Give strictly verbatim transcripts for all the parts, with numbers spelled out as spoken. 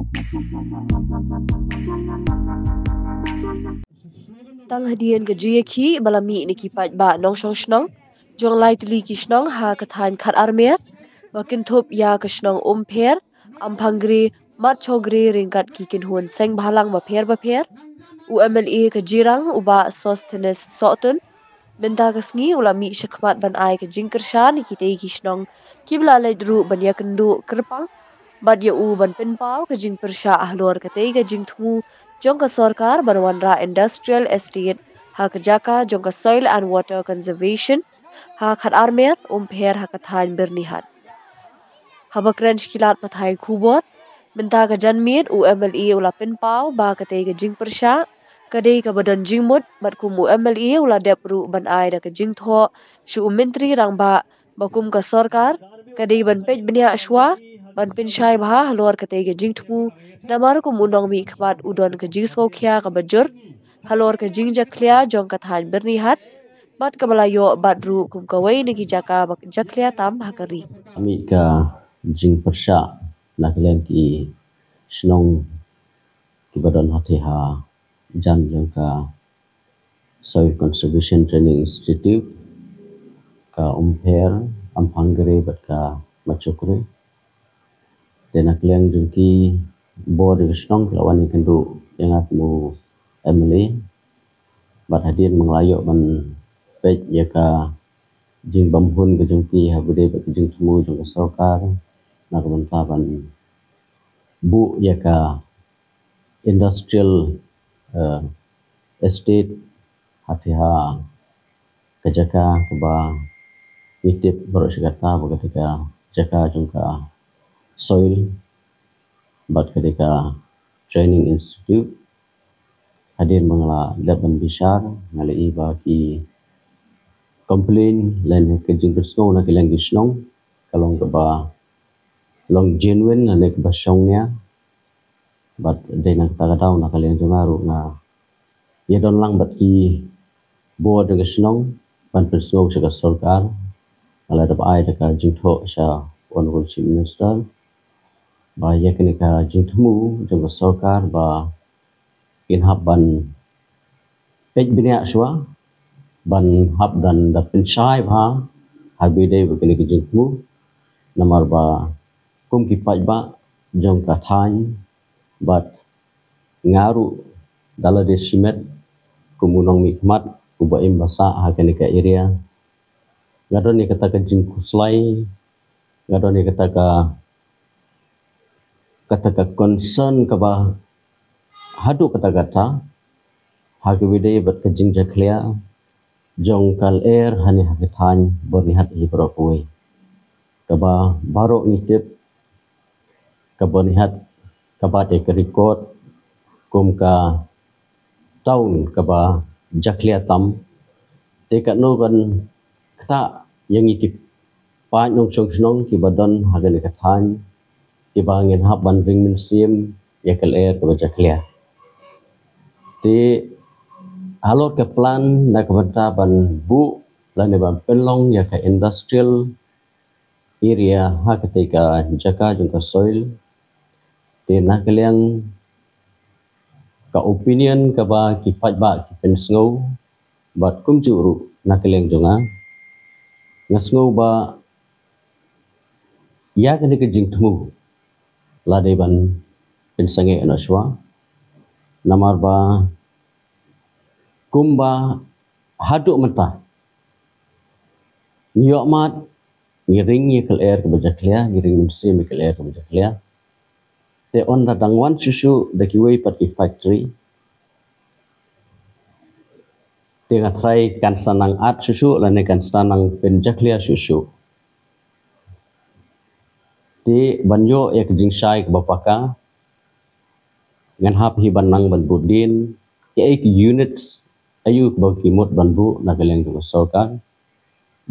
Tang hadien ka jingïakhih ba la mih na ki paidbah nongshong shnong jong lai tylli ki shnong ha ka thaiñ Khatarmiat, ba kynthup ïa ka shnong Umpher, Amphanggre, Matchogre ryngkat ki kynhun seng bhalang bapher bapher, u M L A ka Jirang u Bah Sosthenes Sohtun, mynta ka sngi u la mih shakhmat ban ai ka jingkyrshan ïa kitei ki shnong kiba la leit ruh ban ïakynduh kyrpang bad ïa u ban pynpaw ka jingpyrshah halor katei ka jingthmu jong ka sorkar ban wanrah industrial estate ha ka jaka jong ka Soil and Water Conservation ha Khatarmiat, Umpher ha ka thaiñ Byrnihat. Haba kren sha ki lad pathai khubor mynta ka janmiet, u M L A u la pynpaw ba katei ka jingpyrshah ka dei kaba don jingmut, bad kum u M L A u la dep ruh ban ai da ka jingthoh sha u Myntri Rangbah ba kum ka sorkar ka dei ban peit bniah shuwa ban pynshai bha halor katei ka jingthmu, namar kum u nongmihkhmat u don ka jingsngewkhia kaba jur halor ka jingjakhlia jong ka thaiñ Byrnihat bad kaba la ïoh bat ruh kum kawei na ki jaka ba jakhlia tam ha ka ri. Mih ka jingpyrshah na ka liang ki shnong kiba don ha thaiñ hajan jong ka Soil Conservation Training Institute, ka Umpher, Amphanggre bad ka Matchogre. Te na ka liang jong ki bor jong ki shnong ki la wan ïakynduh ïa nga kum u M L A. Bad hadien ba nga la ïoh ban peit ïa ka jingbymhun ka jong ki ha ba dei bad ka jingthmu jong ka sorkar na ka bynta ban buh ïa ka industrial, eh, estate ha thaiñ ha ka jaka kaba ngi tip baroh shi katta ba ka dei ka jaka jong ka soil bad ka dei ka training institute. Hadien ba nga la dep ban bishar, nga la ïohi ba ki complain lane ka jingpynsngew na ka liang ki shnong ka long kaba long genuine lane kaba shongnia. Bad dei na kata ka daw na ka liang jong nga ruh nga ïadon lang bad ki bor jong ka shnong ban pynsngew sha ka sorkar. Nga la dep ai da ka jingthoh sha Honorable Chief Minister ba ïa kane ka jingthmu jong ka sorkar ba kin hap ban peit bniah shuwa, ban hap ban da pynshai bha ha ba dei bad kane ka jingthmu. Namar ba kum ki paidbah jong ka thaiñ bad nga ruh da lade shimet kum u nongmihkhmat uba im ba sah ha kane ka area, nga don ïa kata ka jingkhuslai, nga don ïa kata ka kata ka concern kaba haduh katta katta ha kaba dei bad ka jingjakhlia jong ka lyer hangne ha ka thaiñ Byrnihat hi baroh kawei. Kaba baroh ngi tip ka Byrnihat kaba dei ka record kum ka town kaba jakhlia tam. Te katno kan ktah ïa ngi ki paid nongshong shnong kiba don ha kane ka thaiñ kiba ngin hap ban ring mynsiem ïa ka lyer kaba jakhlia. Te halor ka plan na ka bynta ban buh lane ban pynlong ïa ka industrial area ha katei ka jaka jong ka soil. Te na ka liang ka opinion kaba ki paidbah ki pynsngew bad kumjuh ruh na ka liang jong nga, nga sngew ba ïa kane ka jingthmu la dei ban pynsangeh noh shuwa. Namar ba kumba haduh mynta ngi ïohmad ngi ring ïa ka lyer kaba jakhlia, ngi ring mynsiem ïa ka lyer kaba jakhlia. Te ynda dang wan shuh shuh da kiwei pat ki factory, te nga tharai kan sa nang at shuh shuh lane kan sa nang pynjakhlia shuh shuh. Te ban ïoh ïa ka jingshai kaba paka, ngan hap hi ban nang ban buddien kiei ki units, aïu ba ki mut ban buh na ka liang jong ka sorkar.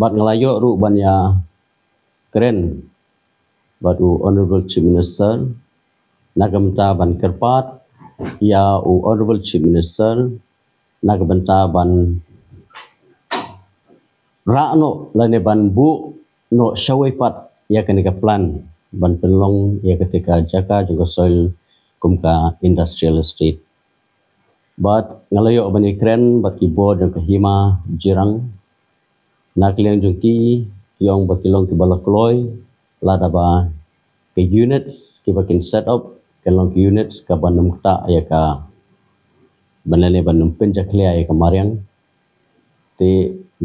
Bad nga la ïoh ruh ban ïa kren bad u Honorable Chief Minister na ka bynta ban kyrpad ïa u Honorable Chief Minister na ka bynta ban rah noh lane ban buh noh shawei pat ïa kane ka plan ban pynlong ïa katei ka jaka jong ka soil kum ka industrial estate. Bad nga la ïoh ban ïakren bad ki bor jong ka Hima Jirang. Na ka liang jong ki, ki ong ba ki long kiba la kloi, lada ba ki units kiba kin set up, ki long ki units kaba nym ktah ïa ka, ban lane ban nym pynjakhlia ïa ka mariang. Te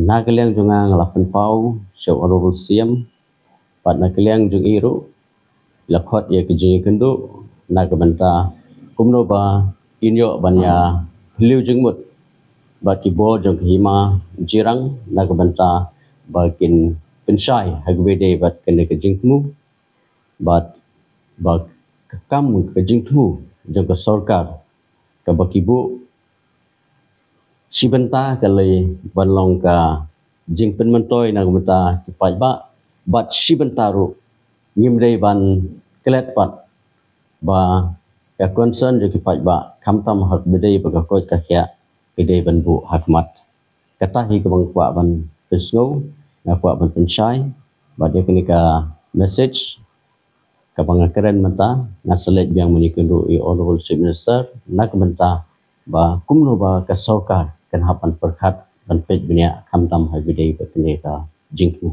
na ka liang jong nga, nga la pynpaw sha u Honorable C M, bad na ka liang jong i ruh, la khot ïa ka jingïakynduh na ka bynta kumno ba kin ïoh ban ïa phylliew jingmut bad ki bor jong ka Hima Jirang na ka bynta ba kin pynshai ha kaba ïadei bad kane ka jingthmu, bad ba ka kam ka jingthmu jong ka sorkar kaba ki buh shi bynta ka lei ban long ka jingpynmyntoi na ka bynta ki paidbah, bad shi bynta ruh ngim dei ban klet pat ba ka concern jong ki paidbah, khamtam ha kaba dei ba ka koit ka khiah ki dei ban buh ha khmat. Kata hi kaba nga kwah ban pynsngew, nga kwah ban pynshai, bad ïa kane ka message kaba nga kren mynta, nga sa leit biang ban ïakynduh ïa u Honorable Chief Minister na ka bynta ba kumno ba ka sorkar kan hap ban pyrkhat ban peit bniah khamtam ha kaba dei bad kane ka jingthmu.